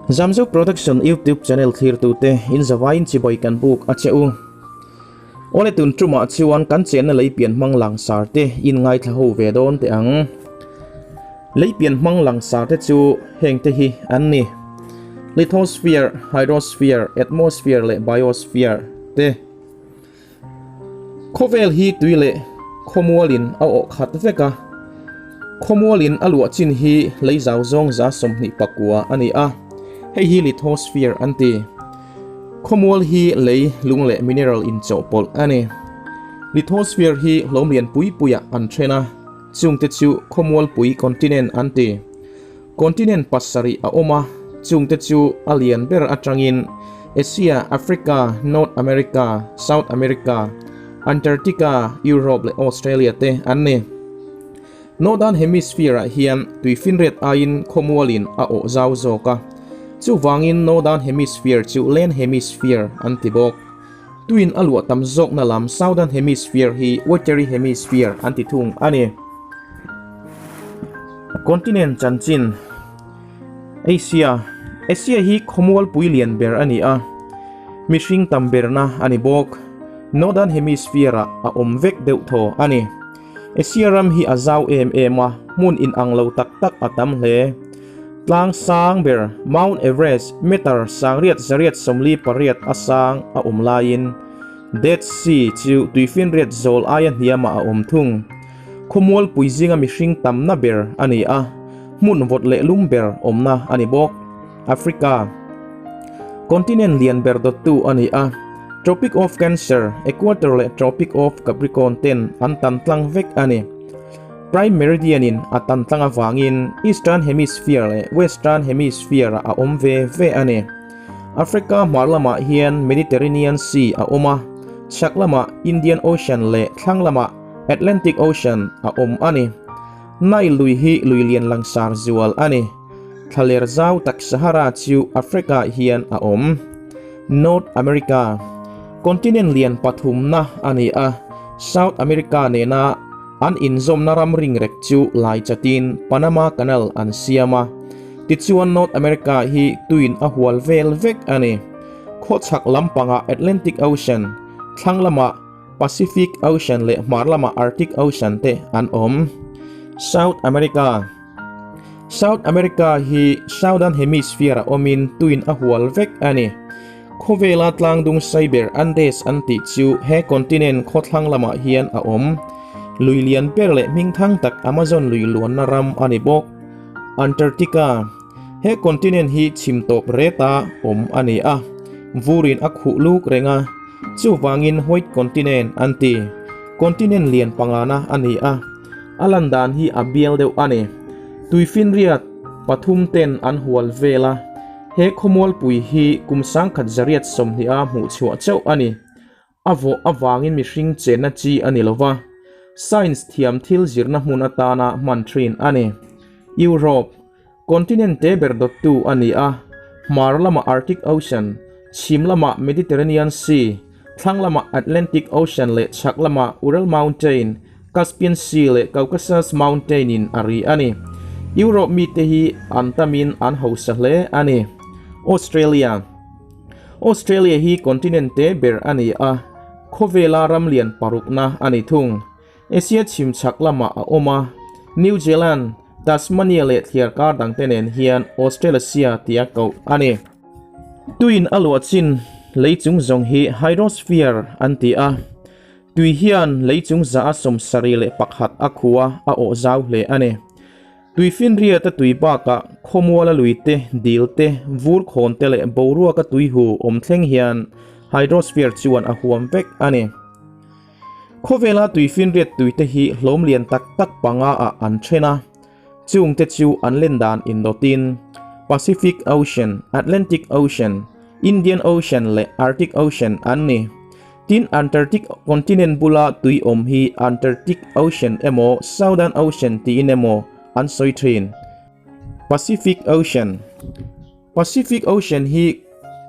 Zamzo Production YouTube channel thlirtute in zavaiin chibai kan buk a che u. Awle tun tumah chuan kan chenna lei pian hmang langsar te in ngaithla ho ve dawn teh ang. Lei pian hmang langsar te chu heng te hi an ni, Lithosphere, Hydrosphere, Atmosphere leh Biosphere te. Khawvel hi tui leh khawmualin a awh khat vek a, khawmualin a luah chin hi lei zau zawng 29 a ni a, hei hi lithosphere an ti. Khawmual hi lei, lung leh mineral inchawhpawlh a ni. Lithosphere hi hlawm lian pui puiah an then a, chungte chu khawmualpui continent an ti. Continent pasarih a awm a, chungte chu a lian ber atangin Asia, Africa, North America, South America, Antarctica, Europe leh Australia te an ni. Northern Hemisphere-ah hian tuifinriat aiin khawmualin a awh zau zawk a, chuvangin Northern Hemisphere chu Land Hemisphere an ti bawk. Tuin a luah tam zawkna lam Southern Hemisphere hi Watery Hemisphere an ti thung a ni. Continent chanchin Asia Asia hi khawmualpui lian ber a ni a, mihring tam berna a ni bawk. Northern Hemisphere-ah a awm vek deuh thaw a ni. Asia ram hi a zau em em a, hmun inang lo tak tak a tam hle. Tlang sang ber Mount Everest meter 8848 a sang a awm laiin Dead Sea chu tuifinriat zawl aia hniamah a awm thung. Khawmualpui zinga mihring tamna ber a ni a, hmun vawt leh lum ber awmna a ni bawk. Africa Continent lian ber dawttu a ni a, Tropic of Cancer, Equator leh Tropic of Capricorn ten an tan tlang vek a ni. Prime Meridian in a tan tlang avangin Eastern Hemisphere leh Western Hemisphere ah a awm ve ve a ni. Africa hmar lamah hian Mediterranean Sea a awm a, chhak lamah Indian Ocean leh thlang lamah Atlantic Ocean a awm a ni. Nile lui hi lui lian langsar zual a ni. Thlaler zau tak Sahara chu Africa ah hian a awm. North America Continent lian pathumna a ni a, South America nena an inzawmna ram ringrek chu lai chatin Panama Canal an siam a. Tichuan North America hi tuin a hual vel vek a ni. Khawchhak lampangah Atlantic Ocean, thlang lamah Pacific Ocean leh hmar lamah Arctic Ocean te an awm. South America South America hi Southern Hemisphere-ah awmin tuin a hual vek a ni. Khawvela tlangdung Cyber Andes an tih chu he continent khawthlang lamah hian a awm. Lui lian ber leh hmingthang tak Amazon lui luanna ram a ni bawk. Antarctica He continent hi chhim tawp reta awm a ni a, vurin a khuh luk reng a, chuvangin White Continent an ti. Continent lian pangana a ni a. A lan dan hi a bial deuh a ni. Tuifinriat pathum ten an hual vel a, he khawmualpui hi kum 1820 a hmuh chhuah chauh a ni. A vawh avangin mihring chenna chi a ni lo va, science thiam thil zirna hmun atana hman thin a ni. Europe, continent te ber dawttu a ni a, hmar lamah Arctic Ocean, chhim lamah Mediterranean Sea, thlang lamah Atlantic Ocean leh chhak lamah Ural Mountain, Caspian Sea leh Caucasus Mountain in a ri a ni. Europe mite hi an tamin an hausa hle a ni. Australia Australia hi continent te ber a ni a, khawvela ram lian parukna a ni thung. Asia chhim chhak lamah a awm a, New Zealand, Tasmania leh thliarkar dangte nen hian Australasia tia koh a ni. Tuiin a luah chin lei chung zawng hi hydrosphere an ti a, tui hian lei chung 71% a khu a, a awh zau hle a ni. Tuifinriata tui bakah khawmuala lui te, dil te, vur khawn te leh boruaka tui hu awm thleng hian hydrosphere chuan a huam vek a ni. Khawvela tuifinriat tui te hi hlawm lian tak tak panga ah an then a, chung te chu an len dan indawtin Pacific Ocean, Atlantic Ocean, Indian Ocean leh Arctic Ocean an ni. Tin, Antarctic continent bula tui awm hi Antarctic Ocean emaw Southern Ocean tiin emaw an sawi thin. Pacific Ocean Pacific Ocean hi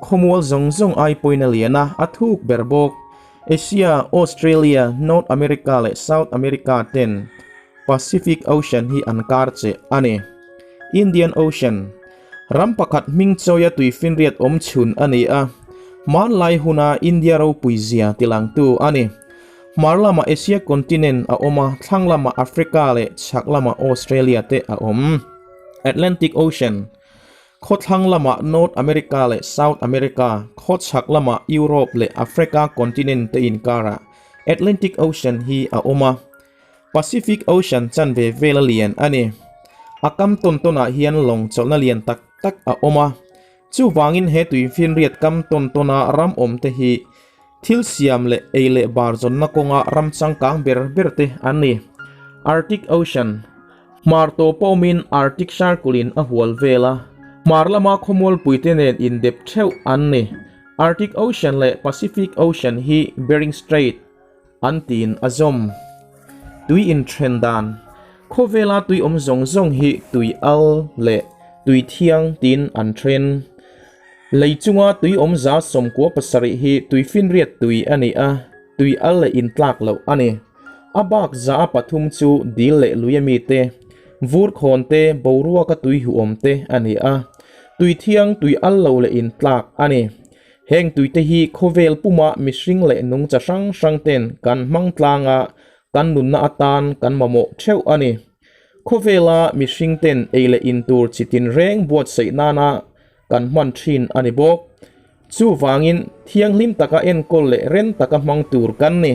khawmual zawng zawng ai pawhin a lian a, a thuk ber bawk. Asia, Australia, North America leh South America ten Pacific Ocean hi an kar che a ni. Indian Ocean. Ram pakhat hming chawia tuifinriat awm chhun a ni a, hmanlai huna India ropui zia tilangtu a ni. Hmar lamah Asia continent a awm a, thlang lamah Africa leh chhak lamah Australia te a awm. Atlantic Ocean, Khawthlang lamah North America leh South America, khawchhak lamah Europe leh Africa continent te inkarah Atlantic Ocean hi a awm a. Pacific Ocean chanve vela lian a ni. A kam tawn tawnah hian lawng chawlhna lian tak tak a awm a. Chuvangin he tuifinriat kam tawn tawna ram awmte hi thil siam leh ei leh bar zawnna kawnga ram changkang ber ber te an ni. Arctic Ocean, Hmar tawpa awmin Arctic Circle-in a hual vel a, hmar lama khawmualpuite nen indep theuh an ni. Arctic Ocean leh Pacific Ocean hi Bering Strait, An tiin a zawm. Tui inthen dan, Khawvela tui awm zawng zawng hi tui al leh tui thiang tiin an then. Lei chunga tui awm 97 hi tui finriat tui a ni a, tui al leh intlak loh a ni. A bak 3% chu dil leh lui a mite, vur khawn te, boruaka tui huawm te a ni a, tui thiang tui al lo leh intlak a ni. Heng tuite hi khawvel puma mihring leh nungcha hrang hrang ten kan hmang tlang a, kan nunna atan kan mamawh theuh a ni. Khawvela mihring ten ei leh in tur chi tinreng buatsaih nana kan hman thin a ni bawk. Chuvangin thianghlim taka enkawl leh ren taka hmang tur kan ni.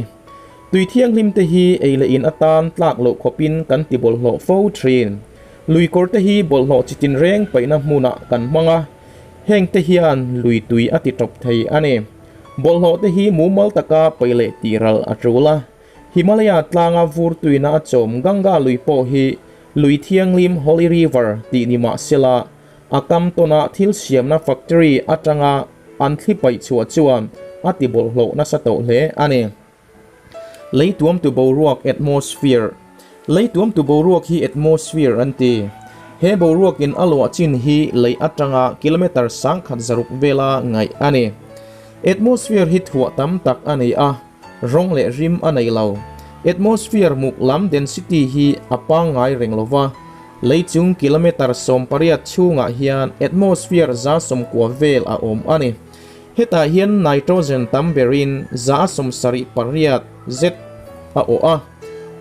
Tui thianghlim te hi ei leh in atan tlak loh khawpin kan ti bawlhhlawh fo thin. Lui kawr te hi bawlhhlawh chi tinreng paihna hmunah kan hmang a. Heng te hian lui tui a ti tawp thei a ni. Bawlhhlawh te hi mumal taka paih leh tih ral a tul a. Himalaya tlanga vur tuina a chawm Ganga lui pawh hi lui thianghlim Holy River tih ni mah sela, a kam tawna thil siamna factory atanga an thli paih chhuah chuan a ti bawlhhlawh nasa tawh hle a ni. Lei tuamtu boruak, atmosphere, Lei tuamtu boruak hi atmosphere an ti. He boruakin a luah chin hi lei atanga kilometre 1600 vela ngaih a ni. Atmosphere hi thuah tam tak a nei a, rawng leh rim a nei lo. Atmosphere muk lam density hi a pangngai reng lo va, lei chung kilometre 18 chhungah hian atmosphere 90 vel a awm a ni. Hetah hian nitrogen tam berin 78 zet a awh a,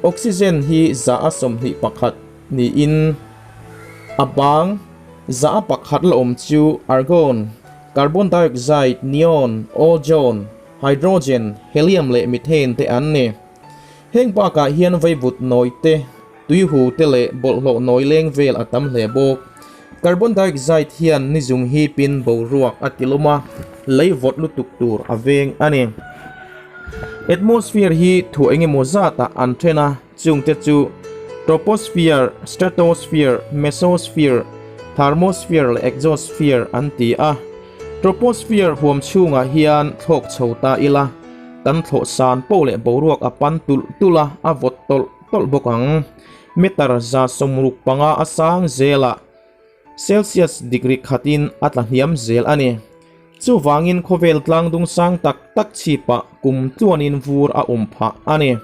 oxygen hi 21 niin a bang 1% la awm chu argon, carbon dioxide, neon, ozone, hydrogen, helium leh methane te an ni. Heng bakah hian vaivut nawi te, tuihu te leh bawlhhlawh nawi leng vel a tam hle bawk. Carbon dioxide hian ni zung hipin boruak a ti lawm a, lei vawt lutuk tur a veng a ni. Atmosphere hi thu engemaw zatah an then a, chungte chu troposphere, stratosphere, mesosphere, thermosphere leh exosphere an ti a. Troposphere huam chhungah hian thlawk chho ta ila, kan thlawh san poh leh boruak a pan tulh tulh a, a vawt tawlh tawlh bawk ang. Meter 65 a sang zelah Celsius degree khatin a tla hniam zel a ni. Chuvangin khawvel tlangdung sang tak tak chhipah kum tluanin vur a awm phah a ni.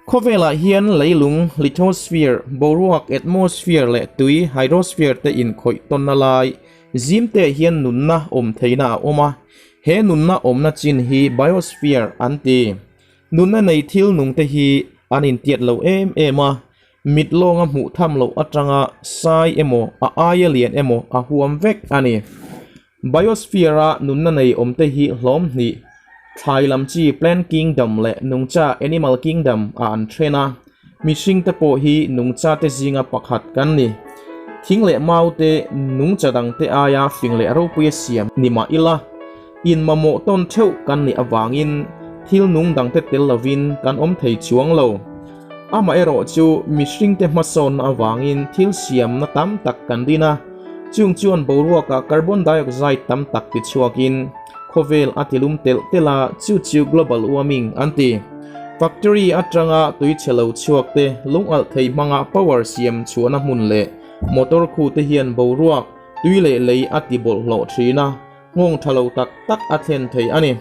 Khawvelah hian leilung, lithosphere, boruak, atmosphere, leh tui, hydrosphere, te inkhawih tawnna lai zimte hian nunna awm theihna a awm a. He nunna awmna chin hi biosphere an ti. Nunna nei thil nungte hi an intiat lo em em a, mit lawnga hmuh tham loh atanga sai emaw a aia lian emaw a huam vek a ni. Biosphere-a nunna nei awmte hi hlawm hnih, thlai lam chi plant kingdom leh nungcha animal kingdom ah an then a, mihringte pawh hi nungchate zinga pakhat kan ni. Thing leh maute nungcha dangte aia fing leh ropuia siam ni mah ila, in mamawh tawn theuh kan nih avangin thil nung dangte tel lovin kan awm thei chuang lo. Amaherawh chu mihringte hmasawnna avangin thil siamna tam tak kan din a, Chung chuan boruakah carbon dioxide tam tak ti chhuakin khawvel a tilum telh telh a, chu chu global warming an ti. Factory atanga tui chhe lo chhuak te, lungalh thei hmanga power siam chhuahna hmun leh motor khu te hian boruak, tui leh lei a ti bawlhhlawh thin a, nghawng tha lo tak tak a thlen thei a ni.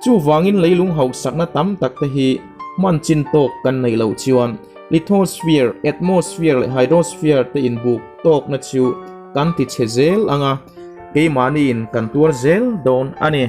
Chuvangin leilung hausakna tam tak te hi hman chin tawk kan neih loh chuan lithosphere, atmosphere leh hydrosphere te inbuk tawkna chu kan ti chhe zel ang a, keimahniin kan tuar zel dawn a ni.